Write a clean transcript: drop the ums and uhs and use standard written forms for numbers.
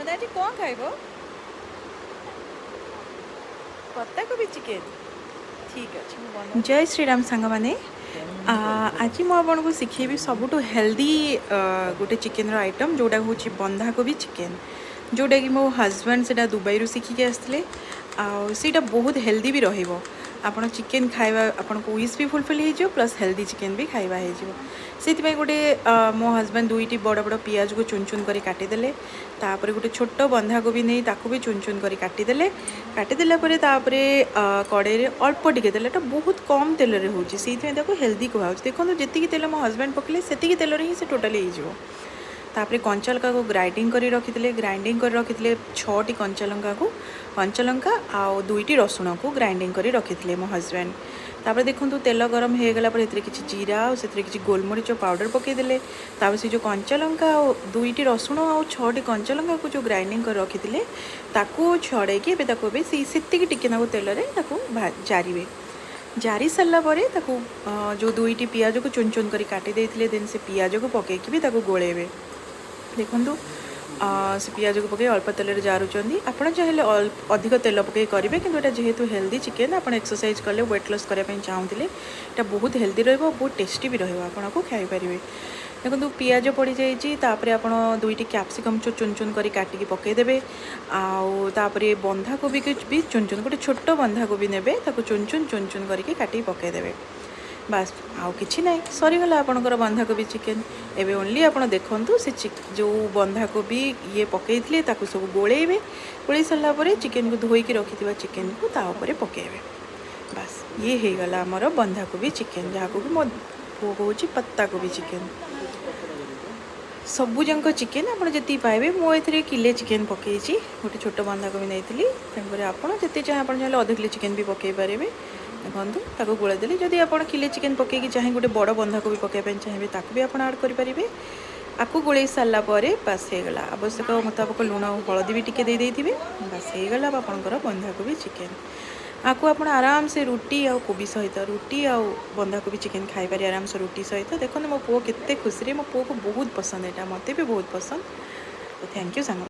ଦାଦା, ଆଜି କ'ଣ ଖାଇବ? ପତ୍ତାକୋବି ଚିକେନ୍। ଠିକ୍ ଅଛି, ମୁଁ ବନାଉଛି। ଜୟ ଶ୍ରୀରାମ ସାଙ୍ଗମାନେ। ଆଜି ମୁଁ ଆପଣଙ୍କୁ ଶିଖେଇବି ସବୁଠୁ ହେଲ୍ଦି ଗୋଟେ ଚିକେନ୍ର ଆଇଟମ୍, ଯେଉଁଟା ହେଉଛି ବନ୍ଧାକୋବି ଚିକେନ୍, ଯେଉଁଟାକି ମୋ ହଜବେଣ୍ଡ ସେଇଟା ଦୁବାଇରୁ ଶିଖିକି ଆସିଥିଲେ। ଆଉ ସେଇଟା ବହୁତ ହେଲ୍ଦି ବି ରହିବ। ଆପଣ ଚିକେନ୍ ଖାଇବା, ଆପଣଙ୍କୁ ୱିଶ୍ ବି ଫୁଲଫିଲ୍ ହେଇଯିବ, ପ୍ଲସ୍ ହେଲ୍ଦି ଚିକେନ୍ ବି ଖାଇବା ହେଇଯିବ। ସେଥିପାଇଁ ଗୋଟେ ମୋ ହଜବେଣ୍ଡ ଦୁଇଟି ବଡ଼ ବଡ଼ ପିଆଜକୁ ଚୁନ ଚୁନ କରି କାଟିଦେଲେ। ତାପରେ ଗୋଟେ ଛୋଟ ବନ୍ଧାକୋବି ନେଇ ତାକୁ ବି ଚୁନ ଚୁନ କରି କାଟିଦେଲେ। କାଟିଦେଲା ପରେ ତାପରେ କଡ଼େଇରେ ଅଳ୍ପ ଟିକେ ତେଲ, ଏଟା ବହୁତ କମ୍ ତେଲରେ ହେଉଛି, ସେଇଥିପାଇଁ ତାକୁ ହେଲ୍ଦି କୁହାହେଉଛି। ଦେଖନ୍ତୁ, ଯେତିକି ତେଲ ମୋ ହଜବେଣ୍ଡ ପକେଇଲେ, ସେତିକି ତେଲରେ ହିଁ ସେ ଟୋଟାଲି ହେଇଯିବ। ତାପରେ କଞ୍ଚାଲଙ୍କାକୁ ଗ୍ରାଇଣ୍ଡିଙ୍ଗ କରି ରଖିଥିଲେ, ଗ୍ରାଇଣ୍ଡିଙ୍ଗ କରି ରଖିଥିଲେ ଛଅଟି କଞ୍ଚାଲଙ୍କାକୁ, କଞ୍ଚାଲଙ୍କା ଆଉ ଦୁଇଟି ରସୁଣକୁ ଗ୍ରାଇଣ୍ଡିଙ୍ଗ କରି ରଖିଥିଲେ ମୋ ହଜବେଣ୍ଡ। ତାପରେ ଦେଖନ୍ତୁ, ତେଲ ଗରମ ହେଇଗଲା ପରେ ଏଥିରେ କିଛି ଜିରା ଆଉ ସେଥିରେ କିଛି ଗୋଲମରିଚ ପାଉଡ଼ର ପକାଇଦେଲେ। ତାପରେ ସେ ଯେଉଁ କଞ୍ଚାଲଙ୍କା ଆଉ ଦୁଇଟି ରସୁଣ ଆଉ ଛଅଟି କଞ୍ଚାଲଙ୍କାକୁ ଯେଉଁ ଗ୍ରାଇଣ୍ଡିଙ୍ଗ କରି ରଖିଥିଲେ, ତାକୁ ଛଡ଼େଇକି ଏବେ ତାକୁ ଏବେ ସେଇ ସେତିକି ଟିକେ ନାକୁ ତେଲରେ ତାକୁ ଜାରିବେ। ଜାରି ସାରିଲା ପରେ ତାକୁ ଯେଉଁ ଦୁଇଟି ପିଆଜକୁ ଚୁନ ଚୁନ କରି କାଟି ଦେଇଥିଲେ, ଦେନ୍ ସେ ପିଆଜକୁ ପକାଇକି ବି ତାକୁ ଗୋଳେଇବେ। ଦେଖନ୍ତୁ, ସେ ପିଆଜକୁ ପକାଇ ଅଳ୍ପ ତେଲରେ ଜାରୁଛନ୍ତି। ଆପଣ ଚାହିଁଲେ ଅଧିକ ତେଲ ପକାଇ କରିବେ, କିନ୍ତୁ ଏଇଟା ଯେହେତୁ ହେଲ୍ଦି ଚିକେନ୍, ଆପଣ ଏକ୍ସରସାଇଜ୍ କଲେ, ୱେଟ୍ ଲସ୍ କରିବା ପାଇଁ ଚାହୁଁଥିଲେ, ଏଇଟା ବହୁତ ହେଲ୍ଦି ରହିବ, ବହୁତ ଟେଷ୍ଟି ବି ରହିବ, ଆପଣଙ୍କୁ ଖାଇପାରିବେ। ଦେଖନ୍ତୁ, ପିଆଜ ପଡ଼ିଯାଇଛି। ତାପରେ ଆପଣ ଦୁଇଟି କ୍ୟାପ୍ସିକମ୍ ଚୁନ ଚୁନ କରି କାଟିକି ପକାଇଦେବେ। ଆଉ ତାପରେ ବନ୍ଧାକୋବିକୁ ବି ଚୁନ ଚୁନ, ଗୋଟେ ଛୋଟ ବନ୍ଧାକୋବି ନେବେ, ତାକୁ ଚୁନ ଚୁନ ଚୁନ ଚୁନ କରିକି କାଟିକି ପକାଇଦେବେ। ବାସ୍, ଆଉ କିଛି ନାହିଁ, ସରିଗଲା ଆପଣଙ୍କର ବନ୍ଧାକୋବି ଚିକେନ୍। ଏବେ ଓନ୍ଲି ଆପଣ ଦେଖନ୍ତୁ, ସେ ଯେଉଁ ବନ୍ଧାକୋବି ଇଏ ପକାଇଥିଲେ, ତାକୁ ସବୁ ଗୋଳେଇବେ। ଗୋଳେଇ ସାରିଲା ପରେ ଚିକେନ୍କୁ, ଧୋଇକି ରଖିଥିବା ଚିକେନ୍କୁ ତା ଉପରେ ପକାଇବେ। ବାସ୍, ଇଏ ହେଇଗଲା ଆମର ବନ୍ଧାକୋବି ଚିକେନ୍, ଯାହାକୁ କି ମୋ ପୁଅ କହୁଛି ପତ୍ତାକୋବି ଚିକେନ୍। ସବୁଯାକ ଚିକେନ୍ ଆପଣ ଯେତିକି ପାଇବେ, ମୁଁ ଏଥିରେ କିଲେ ଚିକେନ୍ ପକାଇଛି, ଗୋଟେ ଛୋଟ ବନ୍ଧାକୋବି ନେଇଥିଲି। ତେଣୁକରି ଆପଣ ଯେତିକି ଚାହେଁ, ଆପଣ ଚାହିଁଲେ ଅଧ କିଲୋ ଚିକେନ୍ ବି ପକାଇ ପାରିବେ। ଦେଖନ୍ତୁ, ତାକୁ ଗୋଳେଇ ଦେଲି। ଯଦି ଆପଣ କିଲେ ଚିକେନ୍ ପକାଇକି ଚାହେଁ ଗୋଟେ ବଡ଼ ବନ୍ଧାକୋବି ପକାଇବା ପାଇଁ ଚାହିଁବେ, ତାକୁ ବି ଆପଣ ଆଡ଼୍ କରିପାରିବେ। ଆକୁ ଗୋଳେଇ ସାରିଲା ପରେ ବାସ୍, ହେଇଗଲା। ଆବଶ୍ୟକ ମୁତାବକ ଲୁଣ ଆଉ ହଳଦୀ ବି ଟିକେ ଦେଇ ଦେଇଥିବେ। ବାସ୍, ହେଇଗଲା ଆପଣଙ୍କର ବନ୍ଧାକୋବି ଚିକେନ୍। ଆକୁ ଆପଣ ଆରାମସେ ରୁଟି ଆଉ କୋବି ସହିତ, ରୁଟି ଆଉ ବନ୍ଧାକୋବି ଚିକେନ୍ ଖାଇପାରିବେ ଆରାମସେ ରୁଟି ସହିତ। ଦେଖନ୍ତୁ, ମୋ ପୁଅ କେତେ ଖୁସିରେ, ମୋ ପୁଅକୁ ବହୁତ ପସନ୍ଦ ଏଇଟା, ମୋତେ ବି ବହୁତ ପସନ୍ଦ। ତ thank you ସାଙ୍ଗ।